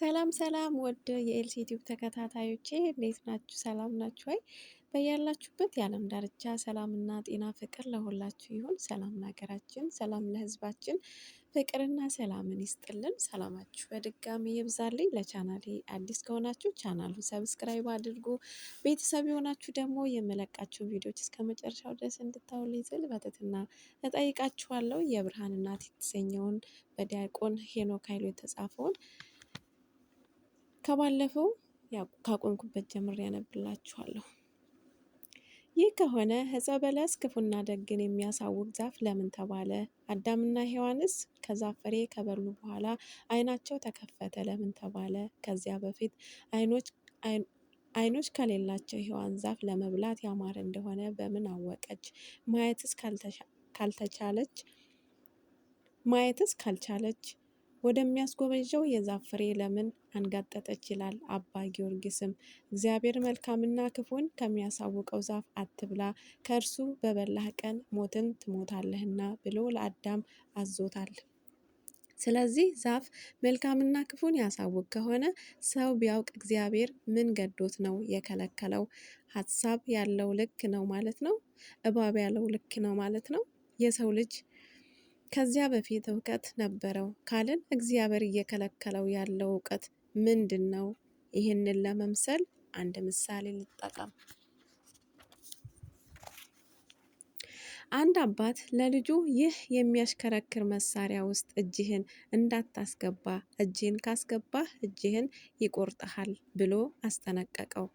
ሰላም ሰላም ውድ የኤልሲ ዩቲዩብ ተከታታዮቼ እንዴት ናችሁ? ሰላም ናችሁ ወይ? በያላችሁበት የዓለም ዳርቻ ሰላምና ጤና ፍቅር ለሁላችሁ ይሁን። ሰላም ለሀገራችን፣ ሰላም ለሕዝባችን፣ ፍቅርና ሰላምን ይስጥልን። ሰላማችሁ በድጋሚ ይብዛልኝ። ለቻናሌ አዲስ ከሆናችሁ ቻናሉን subscribe አድርጉ። ቤተሰብ የሆናችሁ ደግሞ የምለቃቸው ቪዲዮዎች እስከ መጨረሻው ድረስ እንድታዩልኝ ስል በትህትና እጠይቃችኋለሁ። የብርሃን እናት የተሰኘውን በዲያቆን ሄኖክ ኃይሉ የተጻፈውን ከባለፈው ካቆምኩበት ጀምሬ ያነብላችኋለሁ። ይህ ከሆነ ዕፀ በለስ ክፉና ደግን የሚያሳውቅ ዛፍ ለምን ተባለ? አዳምና ሔዋንስ ከዛፍ ፍሬ ከበሉ በኋላ ዓይናቸው ተከፈተ ለምን ተባለ? ከዚያ በፊት ዓይኖች ከሌላቸው ሔዋን ዛፍ ለመብላት ያማረ እንደሆነ በምን አወቀች? ማየትስ ካልቻለች ወደሚያስጎመዠው የዛፍ ፍሬ ለምን አንጋጠጠች? ይላል አባ ጊዮርጊስም። እግዚአብሔር መልካምና ክፉን ከሚያሳውቀው ዛፍ አትብላ፣ ከእርሱ በበላህ ቀን ሞትን ትሞታለህና ብሎ ለአዳም አዞታል። ስለዚህ ዛፍ መልካምና ክፉን ያሳውቅ ከሆነ ሰው ቢያውቅ እግዚአብሔር ምን ገዶት ነው የከለከለው? ሀሳብ ያለው ልክ ነው ማለት ነው። እባብ ያለው ልክ ነው ማለት ነው። የሰው ልጅ ከዚያ በፊት እውቀት ነበረው ካልን እግዚአብሔር እየከለከለው ያለው እውቀት ምንድን ነው? ይህንን ለመምሰል አንድ ምሳሌ ልጠቀም። አንድ አባት ለልጁ ይህ የሚያሽከረክር መሳሪያ ውስጥ እጅህን እንዳታስገባ፣ እጅህን ካስገባህ እጅህን ይቆርጥሃል ብሎ አስጠነቀቀው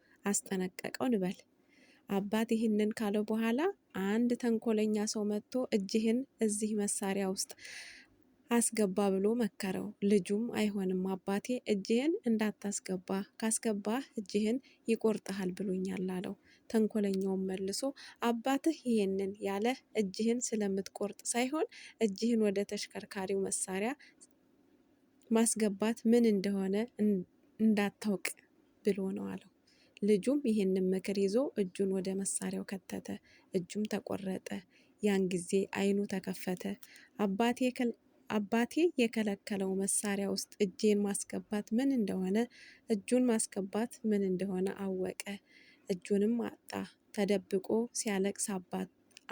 እንበል። አባት ይህንን ካለው በኋላ አንድ ተንኮለኛ ሰው መጥቶ እጅህን እዚህ መሳሪያ ውስጥ አስገባ ብሎ መከረው። ልጁም አይሆንም አባቴ እጅህን እንዳታስገባ፣ ካስገባህ እጅህን ይቆርጥሃል ብሎኛል አለው። ተንኮለኛውም መልሶ አባትህ ይህንን ያለህ እጅህን ስለምትቆርጥ ሳይሆን እጅህን ወደ ተሽከርካሪው መሳሪያ ማስገባት ምን እንደሆነ እንዳታውቅ ብሎ ነው አለው። ልጁም ይህንን ምክር ይዞ እጁን ወደ መሳሪያው ከተተ፣ እጁም ተቆረጠ። ያን ጊዜ ዓይኑ ተከፈተ። አባቴ የከለከለው መሳሪያ ውስጥ እጄን ማስገባት ምን እንደሆነ እጁን ማስገባት ምን እንደሆነ አወቀ። እጁንም አጣ። ተደብቆ ሲያለቅስ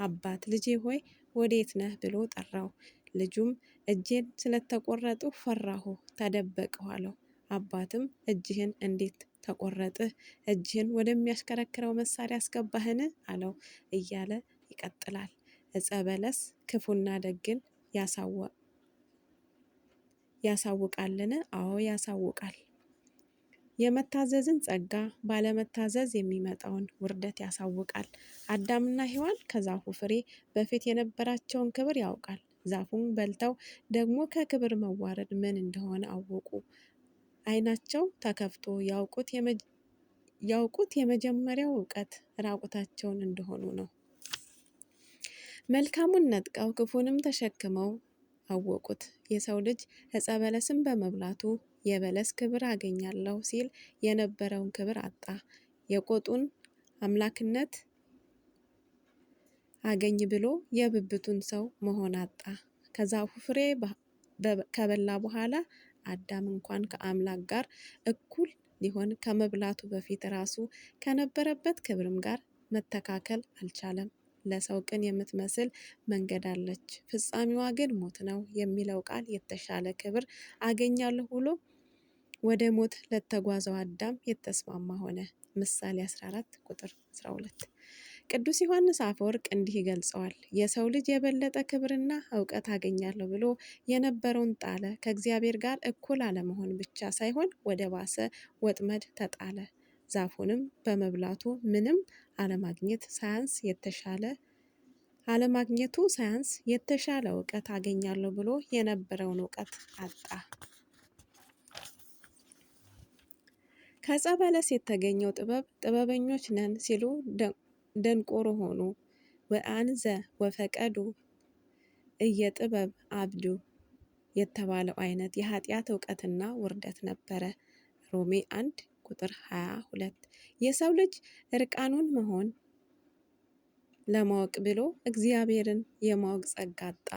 አባት ልጄ ሆይ ወዴት ነህ ብሎ ጠራው። ልጁም እጄን ስለተቆረጡ ፈራሁ፣ ተደበቅሁ አለው። አባትም እጅህን እንዴት ተቆረጥህ? እጅህን ወደሚያሽከረክረው መሳሪያ አስገባህን? አለው እያለ ይቀጥላል። ዕፀ በለስ ክፉና ደግን ያሳውቃልን? አዎ ያሳውቃል። የመታዘዝን ጸጋ ባለመታዘዝ የሚመጣውን ውርደት ያሳውቃል። አዳምና ሔዋን ከዛፉ ፍሬ በፊት የነበራቸውን ክብር ያውቃል። ዛፉን በልተው ደግሞ ከክብር መዋረድ ምን እንደሆነ አወቁ። ዓይናቸው ተከፍቶ ያውቁት የመጀመሪያው እውቀት ራቁታቸውን እንደሆኑ ነው። መልካሙን ነጥቀው ክፉንም ተሸክመው አወቁት። የሰው ልጅ ዕፀ በለስን በመብላቱ የበለስ ክብር አገኛለሁ ሲል የነበረውን ክብር አጣ። የቆጡን አምላክነት አገኝ ብሎ የብብቱን ሰው መሆን አጣ። ከዛፉ ፍሬ ከበላ በኋላ አዳም እንኳን ከአምላክ ጋር እኩል ሊሆን ከመብላቱ በፊት ራሱ ከነበረበት ክብርም ጋር መተካከል አልቻለም። ለሰው ቅን የምትመስል መንገድ አለች፣ ፍጻሜዋ ግን ሞት ነው የሚለው ቃል የተሻለ ክብር አገኛለሁ ብሎ ወደ ሞት ለተጓዘው አዳም የተስማማ ሆነ። ምሳሌ 14 ቁጥር 12። ቅዱስ ዮሐንስ አፈወርቅ እንዲህ ይገልጸዋል። የሰው ልጅ የበለጠ ክብርና እውቀት አገኛለሁ ብሎ የነበረውን ጣለ። ከእግዚአብሔር ጋር እኩል አለመሆን ብቻ ሳይሆን ወደ ባሰ ወጥመድ ተጣለ። ዛፉንም በመብላቱ ምንም አለማግኘት ሳያንስ የተሻለ አለማግኘቱ ሳያንስ የተሻለ እውቀት አገኛለሁ ብሎ የነበረውን እውቀት አጣ። ከዕፀ በለስ የተገኘው ጥበብ ጥበበኞች ነን ሲሉ ደንቆሮ ሆኑ። ወአንዘ ወፈቀዱ እየጥበብ አብዱ የተባለው አይነት የኃጢአት እውቀትና ውርደት ነበረ። ሮሜ 1 ቁጥር 22። የሰው ልጅ እርቃኑን መሆን ለማወቅ ብሎ እግዚአብሔርን የማወቅ ጸጋ አጣ።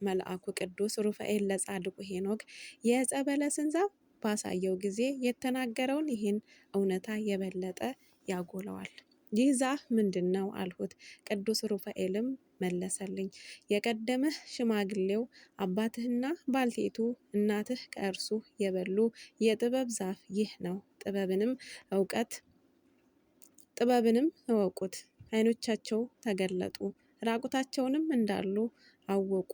መልአኩ ቅዱስ ሩፋኤል ለጻድቁ ሄኖክ የዕፀ በለስን ዛፍ ባሳየው ጊዜ የተናገረውን ይህን እውነታ የበለጠ ያጎለዋል። ይህ ዛፍ ምንድን ነው አልሁት። ቅዱስ ሩፋኤልም መለሰልኝ፣ የቀደመህ ሽማግሌው አባትህና ባልቴቱ እናትህ ከእርሱ የበሉ የጥበብ ዛፍ ይህ ነው። ጥበብንም እውቀት ጥበብንም እወቁት። ዓይኖቻቸው ተገለጡ፣ ራቁታቸውንም እንዳሉ አወቁ፣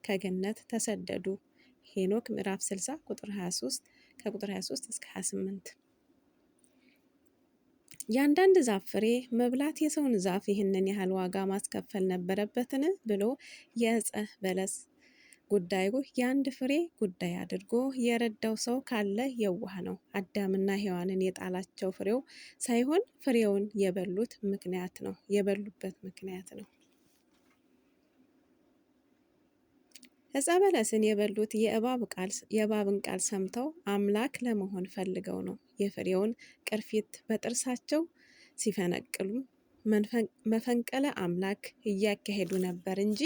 ከገነት ተሰደዱ። ሄኖክ ምዕራፍ 60 ቁጥር 23 ከቁጥር 23 እስከ 28። የአንዳንድ ዛፍ ፍሬ መብላት የሰውን ዛፍ ይህንን ያህል ዋጋ ማስከፈል ነበረበትን? ብሎ የዕፀ በለስ ጉዳዩ የአንድ ፍሬ ጉዳይ አድርጎ የረዳው ሰው ካለ የዋህ ነው። አዳምና ሔዋንን የጣላቸው ፍሬው ሳይሆን ፍሬውን የበሉት ምክንያት ነው የበሉበት ምክንያት ነው። ዕፀ በለስን የበሉት የእባብን ቃል ሰምተው አምላክ ለመሆን ፈልገው ነው። የፍሬውን ቅርፊት በጥርሳቸው ሲፈነቅሉ መፈንቅለ አምላክ እያካሄዱ ነበር እንጂ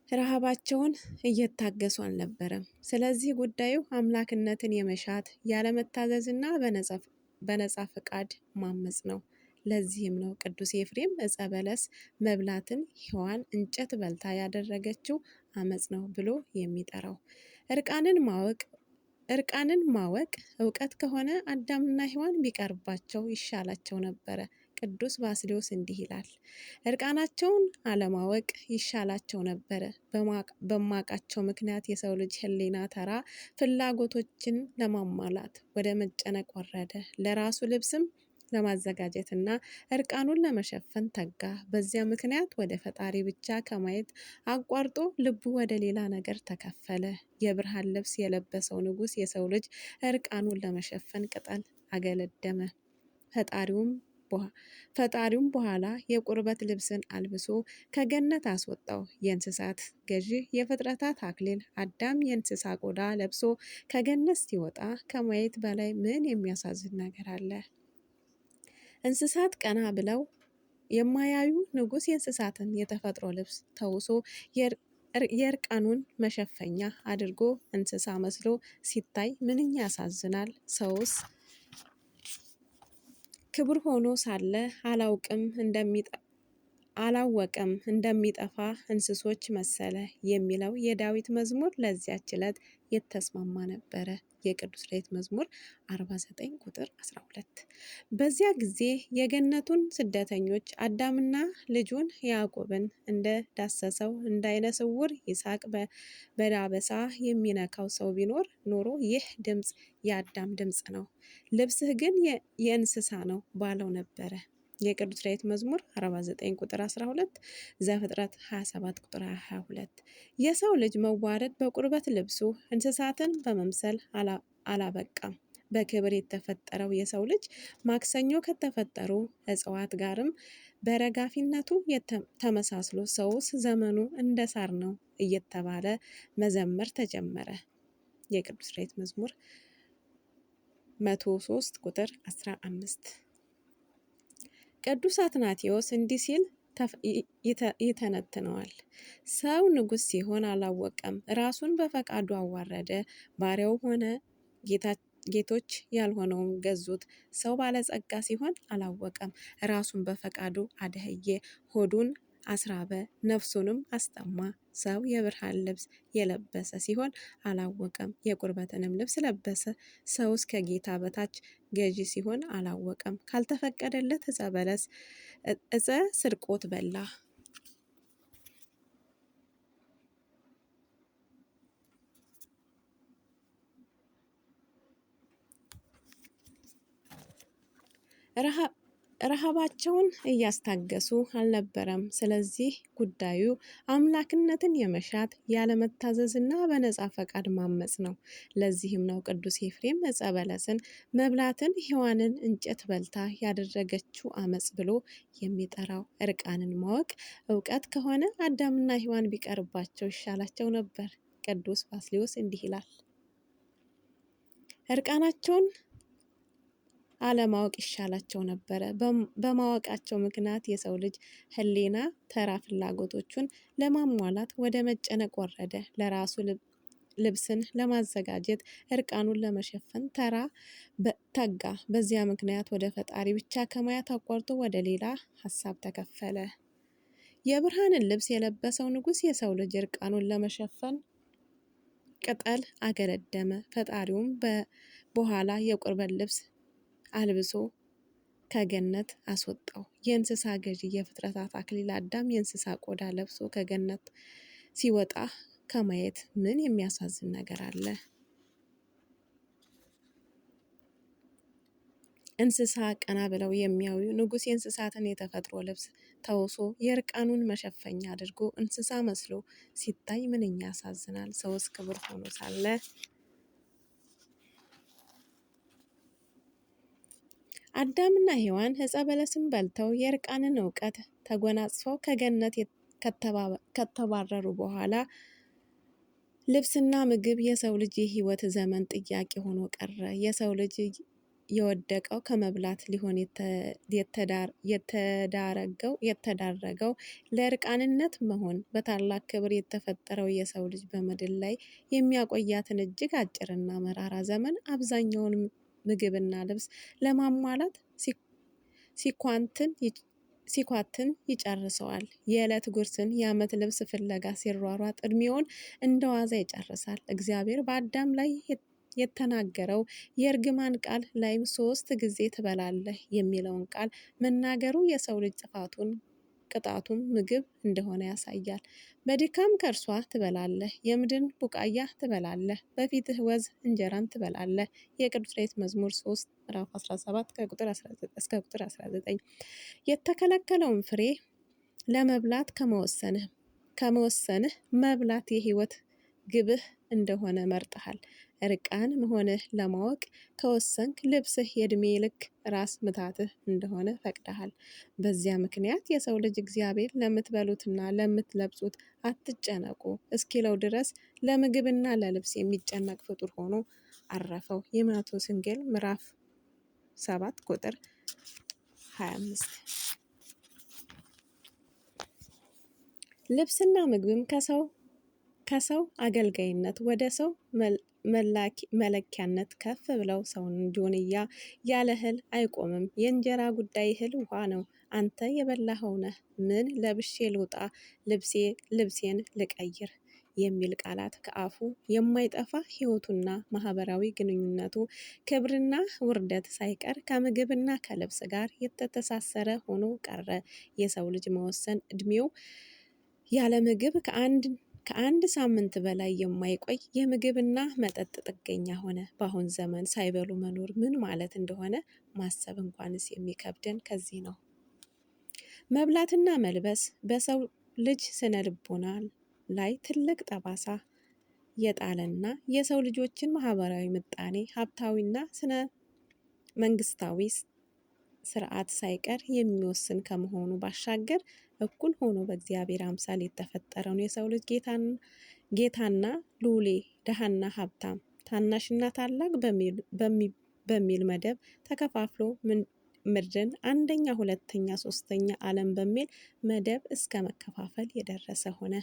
ረሃባቸውን እየታገሱ አልነበረም። ስለዚህ ጉዳዩ አምላክነትን የመሻት ያለመታዘዝና በነጻ ፈቃድ ማመፅ ነው። ለዚህም ነው ቅዱስ ኤፍሬም ዕፀ በለስ መብላትን ሔዋን እንጨት በልታ ያደረገችው አመፅ ነው ብሎ የሚጠራው። እርቃንን ማወቅ እርቃንን ማወቅ እውቀት ከሆነ አዳምና ሔዋን ቢቀርባቸው ይሻላቸው ነበረ። ቅዱስ ባስልዮስ እንዲህ ይላል፣ እርቃናቸውን አለማወቅ ይሻላቸው ነበረ። በማቃቸው ምክንያት የሰው ልጅ ሕሊና ተራ ፍላጎቶችን ለማሟላት ወደ መጨነቅ ወረደ። ለራሱ ልብስም ለማዘጋጀት እና እርቃኑን ለመሸፈን ተጋ። በዚያ ምክንያት ወደ ፈጣሪ ብቻ ከማየት አቋርጦ ልቡ ወደ ሌላ ነገር ተከፈለ። የብርሃን ልብስ የለበሰው ንጉሥ የሰው ልጅ እርቃኑን ለመሸፈን ቅጠል አገለደመ። ፈጣሪውም ፈጣሪውም በኋላ የቁርበት ልብስን አልብሶ ከገነት አስወጣው። የእንስሳት ገዢ የፍጥረታት አክሊል አዳም የእንስሳ ቆዳ ለብሶ ከገነት ሲወጣ ከማየት በላይ ምን የሚያሳዝን ነገር አለ? እንስሳት ቀና ብለው የማያዩ ንጉሥ የእንስሳትን የተፈጥሮ ልብስ ተውሶ የእርቃኑን መሸፈኛ አድርጎ እንስሳ መስሎ ሲታይ ምንኛ ያሳዝናል። ሰውስ ክቡር ሆኖ ሳለ አላውቅም አላወቀም እንደሚጠፋ እንስሶች መሰለ የሚለው የዳዊት መዝሙር ለዚያች ዕለት የተስማማ ነበረ። የቅዱስ ዳዊት መዝሙር 49 ቁጥር 12። በዚያ ጊዜ የገነቱን ስደተኞች አዳምና ልጁን ያዕቆብን እንደ ዳሰሰው እንደ ዓይነ ስውር ይስሐቅ በዳበሳ የሚነካው ሰው ቢኖር ኖሮ ይህ ድምፅ የአዳም ድምፅ ነው፣ ልብስህ ግን የእንስሳ ነው ባለው ነበረ። የቅዱስ ዳዊት መዝሙር 49 ቁጥር 12፣ ዘፍጥረት 27 ቁጥር 22። የሰው ልጅ መዋረድ በቁርበት ልብሱ እንስሳትን በመምሰል አላበቃም። በክብር የተፈጠረው የሰው ልጅ ማክሰኞ ከተፈጠሩ እጽዋት ጋርም በረጋፊነቱ ተመሳስሎ ሰውስ ዘመኑ እንደ ሳር ነው እየተባለ መዘመር ተጀመረ። የቅዱስ ዳዊት መዝሙር 103 ቁጥር 15። ቅዱስ አትናቴዎስ እንዲህ ሲል ይተነትነዋል። ሰው ንጉሥ ሲሆን አላወቀም፣ ራሱን በፈቃዱ አዋረደ፣ ባሪያው ሆነ፣ ጌቶች ያልሆነውን ገዙት። ሰው ባለጸጋ ሲሆን አላወቀም፣ ራሱን በፈቃዱ አደህየ፣ ሆዱን አስራበ፣ ነፍሱንም አስጠማ። ሰው የብርሃን ልብስ የለበሰ ሲሆን አላወቀም፣ የቁርበትንም ልብስ ለበሰ። ሰውስ ከጌታ በታች ገዢ ሲሆን አላወቀም፣ ካልተፈቀደለት ዕፀ በለስ ዕፀ ስርቆት በላ። ረሃባቸውን እያስታገሱ አልነበረም። ስለዚህ ጉዳዩ አምላክነትን የመሻት ያለመታዘዝና በነጻ ፈቃድ ማመፅ ነው። ለዚህም ነው ቅዱስ ኤፍሬም ዕፀ በለስን መብላትን ሔዋንን እንጨት በልታ ያደረገችው አመፅ ብሎ የሚጠራው። እርቃንን ማወቅ እውቀት ከሆነ አዳምና ሔዋን ቢቀርባቸው ይሻላቸው ነበር። ቅዱስ ባስልዮስ እንዲህ ይላል፣ እርቃናቸውን አለማወቅ ይሻላቸው ነበረ። በማወቃቸው ምክንያት የሰው ልጅ ሕሊና ተራ ፍላጎቶቹን ለማሟላት ወደ መጨነቅ ወረደ። ልብስን ለማዘጋጀት እርቃኑን ለመሸፈን ተራ ተጋ። በዚያ ምክንያት ወደ ፈጣሪ ብቻ ከማየት አቋርጦ ወደ ሌላ ሀሳብ ተከፈለ። የብርሃንን ልብስ የለበሰው ንጉሥ የሰው ልጅ እርቃኑን ለመሸፈን ቅጠል አገለደመ። ፈጣሪውም በኋላ የቁርበት ልብስ አልብሶ ከገነት አስወጣው። የእንስሳ ገዢ የፍጥረታት አክሊል አዳም የእንስሳ ቆዳ ለብሶ ከገነት ሲወጣ ከማየት ምን የሚያሳዝን ነገር አለ? እንስሳ ቀና ብለው የሚያዩ ንጉሥ የእንስሳትን የተፈጥሮ ልብስ ተውሶ የእርቃኑን መሸፈኛ አድርጎ እንስሳ መስሎ ሲታይ ምንኛ ያሳዝናል። ሰውስ ክቡር ሆኖ ሳለ አዳምና ሔዋን ዕፀ በለስን በልተው የእርቃንን እውቀት ተጎናጽፈው ከገነት ከተባረሩ በኋላ ልብስና ምግብ የሰው ልጅ የሕይወት ዘመን ጥያቄ ሆኖ ቀረ። የሰው ልጅ የወደቀው ከመብላት ሊሆን የተዳረገው ለእርቃንነት መሆን በታላቅ ክብር የተፈጠረው የሰው ልጅ በምድር ላይ የሚያቆያትን እጅግ አጭርና መራራ ዘመን አብዛኛውን ምግብና ልብስ ለማሟላት ሲኳትን ይጨርሰዋል። የዕለት ጉርስን የዓመት ልብስ ፍለጋ ሲሯሯጥ ዕድሜውን እንደዋዛ ይጨርሳል። እግዚአብሔር በአዳም ላይ የተናገረው የእርግማን ቃል ላይም 3 ጊዜ ትበላለህ የሚለውን ቃል መናገሩ የሰው ልጅ ጥፋቱን ቅጣቱም ምግብ እንደሆነ ያሳያል። በድካም ከእርሷ ትበላለህ፣ የምድርን ቡቃያ ትበላለህ፣ በፊትህ ወዝ እንጀራን ትበላለህ። የቅዱስ ዳዊት መዝሙር 3 ምዕራፍ 17 ከቁጥር 19 እስከ ቁጥር 19። የተከለከለውን ፍሬ ለመብላት ከመወሰንህ መብላት የሕይወት ግብህ እንደሆነ መርጠሃል። እርቃን መሆንህ ለማወቅ ከወሰንክ ልብስህ የእድሜ ልክ ራስ ምታትህ እንደሆነ ፈቅደሃል። በዚያ ምክንያት የሰው ልጅ እግዚአብሔር ለምትበሉትና ለምትለብሱት አትጨነቁ እስኪለው ድረስ ለምግብና ለልብስ የሚጨነቅ ፍጡር ሆኖ አረፈው። የማቴዎስ ወንጌል ምዕራፍ 7 ቁጥር 25። ልብስና ምግብም ከሰው አገልጋይነት ወደ ሰው መለኪያነት ከፍ ብለው ሰውን ጆንያ ያለ እህል አይቆምም። የእንጀራ ጉዳይ እህል ውሃ ነው። አንተ የበላኸው ነህ። ምን ለብሼ ልውጣ? ልብሴን ልቀይር የሚል ቃላት ከአፉ የማይጠፋ ሕይወቱና ማህበራዊ ግንኙነቱ ክብርና ውርደት ሳይቀር ከምግብና ከልብስ ጋር የተተሳሰረ ሆኖ ቀረ። የሰው ልጅ መወሰን እድሜው ያለ ምግብ ከአንድ ሳምንት በላይ የማይቆይ የምግብና መጠጥ ጥገኛ ሆነ። በአሁን ዘመን ሳይበሉ መኖር ምን ማለት እንደሆነ ማሰብ እንኳንስ የሚከብደን ከዚህ ነው። መብላትና መልበስ በሰው ልጅ ስነ ልቦና ላይ ትልቅ ጠባሳ የጣለና የሰው ልጆችን ማህበራዊ ምጣኔ ሀብታዊና ስነ መንግስታዊ ስርዓት ሳይቀር የሚወስን ከመሆኑ ባሻገር እኩል ሆኖ በእግዚአብሔር አምሳል የተፈጠረውን የሰው ልጅ ጌታና ሉሌ፣ ደሃና ሀብታም፣ ታናሽና ታላቅ በሚል መደብ ተከፋፍሎ ምድርን አንደኛ፣ ሁለተኛ፣ ሶስተኛ ዓለም በሚል መደብ እስከ መከፋፈል የደረሰ ሆነ።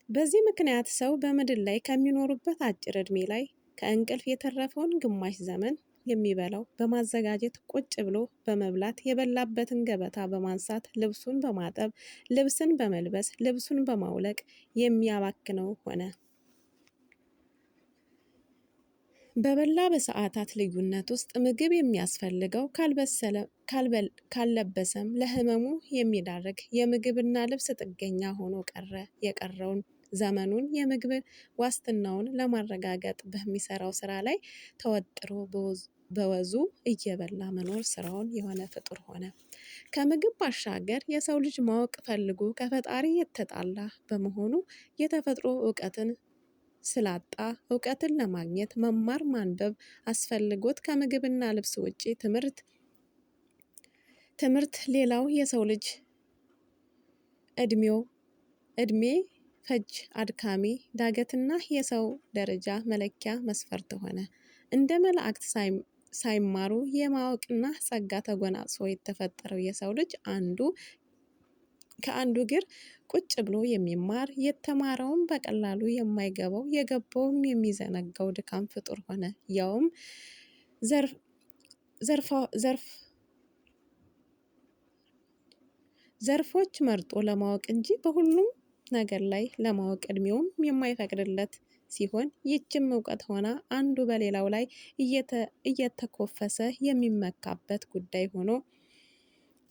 በዚህ ምክንያት ሰው በምድር ላይ ከሚኖሩበት አጭር ዕድሜ ላይ ከእንቅልፍ የተረፈውን ግማሽ ዘመን የሚበላው በማዘጋጀት ቁጭ ብሎ በመብላት የበላበትን ገበታ በማንሳት ልብሱን በማጠብ ልብስን በመልበስ ልብሱን በማውለቅ የሚያባክነው ሆነ። በበላ በሰዓታት ልዩነት ውስጥ ምግብ የሚያስፈልገው ካልለበሰም ለህመሙ የሚዳርግ የምግብና ልብስ ጥገኛ ሆኖ ቀረ። የቀረውን ዘመኑን የምግብ ዋስትናውን ለማረጋገጥ በሚሰራው ስራ ላይ ተወጥሮ በወዙ እየበላ መኖር ስራውን የሆነ ፍጡር ሆነ። ከምግብ ባሻገር የሰው ልጅ ማወቅ ፈልጎ ከፈጣሪ የተጣላ በመሆኑ የተፈጥሮ እውቀትን ስላጣ እውቀትን ለማግኘት መማር ማንበብ አስፈልጎት ከምግብና ልብስ ውጪ ትምህርት ሌላው የሰው ልጅ እድሜ ፈጅ አድካሚ ዳገትና የሰው ደረጃ መለኪያ መስፈርት ሆነ። እንደ መላእክት ሳይማሩ የማወቅና ጸጋ ተጎናጽፎ የተፈጠረው የሰው ልጅ አንዱ ከአንዱ እግር ቁጭ ብሎ የሚማር፣ የተማረውም በቀላሉ የማይገባው፣ የገባውም የሚዘነጋው ድካም ፍጡር ሆነ። ያውም ዘርፎች መርጦ ለማወቅ እንጂ በሁሉም ነገር ላይ ለማወቅ እድሜውም የማይፈቅድለት ሲሆን፣ ይህችም እውቀት ሆና አንዱ በሌላው ላይ እየተኮፈሰ የሚመካበት ጉዳይ ሆኖ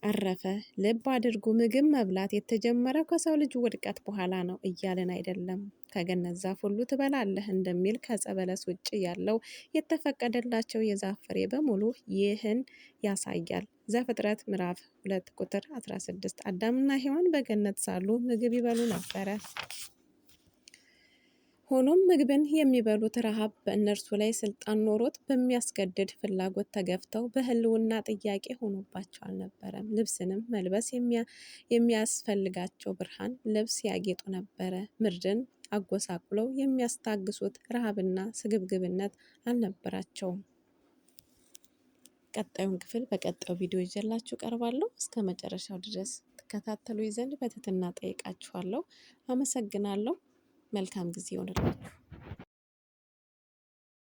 አረፈ። ልብ አድርጉ፣ ምግብ መብላት የተጀመረው ከሰው ልጅ ውድቀት በኋላ ነው እያልን አይደለም። ከገነት ዛፍ ሁሉ ትበላለህ እንደሚል ከዕፀ በለስ ውጭ ያለው የተፈቀደላቸው የዛፍ ፍሬ በሙሉ ይህን ያሳያል። ዘፍጥረት ምዕራፍ 2 ቁጥር 16። አዳምና ሔዋን በገነት ሳሉ ምግብ ይበሉ ነበረ። ሆኖም ምግብን የሚበሉት ረሃብ በእነርሱ ላይ ስልጣን ኖሮት በሚያስገድድ ፍላጎት ተገፍተው በህልውና ጥያቄ ሆኖባቸው አልነበረም። ልብስንም መልበስ የሚያስፈልጋቸው ብርሃን ልብስ ያጌጡ ነበረ። ምድርን አጎሳቁለው የሚያስታግሱት ረሃብና ስግብግብነት አልነበራቸውም። ቀጣዩን ክፍል በቀጣዩ ቪዲዮ ይዤላችሁ ቀርባለሁ። እስከ መጨረሻው ድረስ ትከታተሉ ዘንድ በትህትና ጠይቃችኋለሁ። አመሰግናለሁ። መልካም ጊዜ ይሆንላችሁ።